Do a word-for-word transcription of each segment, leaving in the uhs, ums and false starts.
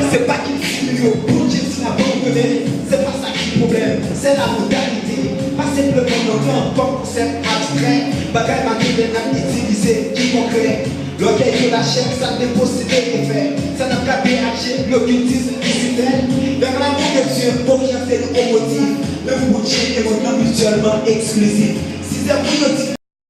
Se pa kilti nou yo, Bondye di n ap abandone. Se pa sa ki pwoblèm, se la modalite. Pa senpleman nan tan kòm konsèp abstrè. Bagay materyen n ap itilize ki konkrè. Lògèy yo lachè, sa n te posede e fè. Sa n ap gade ak je lokiltis vizitè. Vers l'amour de Dieu, oryante nou o motif. L'amour Bondye e mond nan mityèlman eksklizif. Si se pou yo di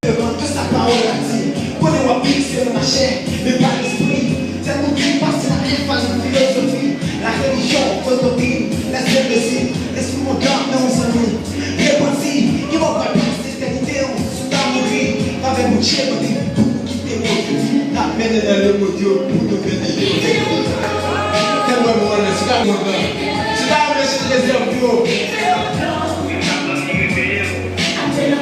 devan tout sa pawòl la di, konnen w ap fikse nan lachè, men pa lespri. Tèt ou vin pase nan enfaz nan filozofi, la relijyon, fo doktrin, lèspri envizib, lespri mondan nan yon zanmi. Repanti, gen mò pral pase etènite w, si w ta mouri, favè Bondye mande pou nou kite mond yo, n ap mennen nan lemond yo pou nou vini. Kèl mwen mwen, si w ta mond lan, si w ta renmen chanje Jezi an pou yo.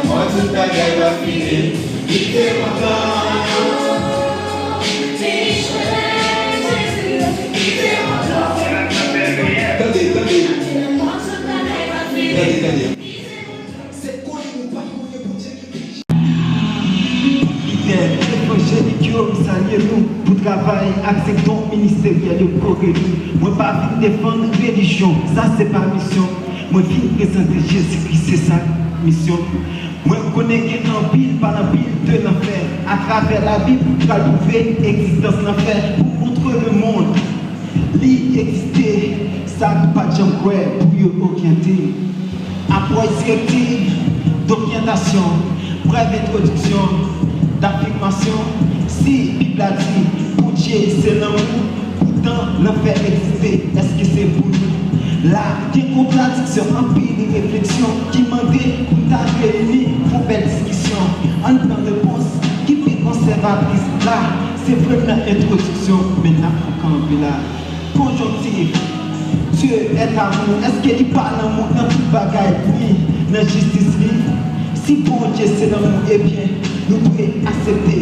Mwen tout bagay va fini. Kite mwen pran. Tande, tande. Tande, tande. Se konnen ou pa konnen Bondye ki Lidè evanjelik yo, m salye nou pou travay ak se don ministeryèl yo k pote nou. Mwen pa vin defann relijyon, sa se pa misyon. Mwen vin prezante Jezikri, se sa misyon. Mwen konnen gen anpil, pa anpil de lanfè. Atravè Labib, pral pwouve egzistans lanfè pou montre lemonn li egziste, sa ki pa t janm kwè pou yo oryante. Apwòch direktiv, doryantasyon, brèf entwodiksyon, dafirmasyon. Si Bib la di Bondye se lanmou, poutan lanfè egziste, èske se pou nou? La, gen kontradiksyon, anpil refleksyon ki mande pou n ta reyini pou bèl diskisyon. Ann pran repons ki pi konsèvatris la, se vre m nan entwodiksyon, men n ap fè kanpe la. Konjonktif, Dieu est amour, èske li pa lanmou nan tout bagay li, nan jistis li? Si Bondye se lanmou, ebyen, nou dwe aksepte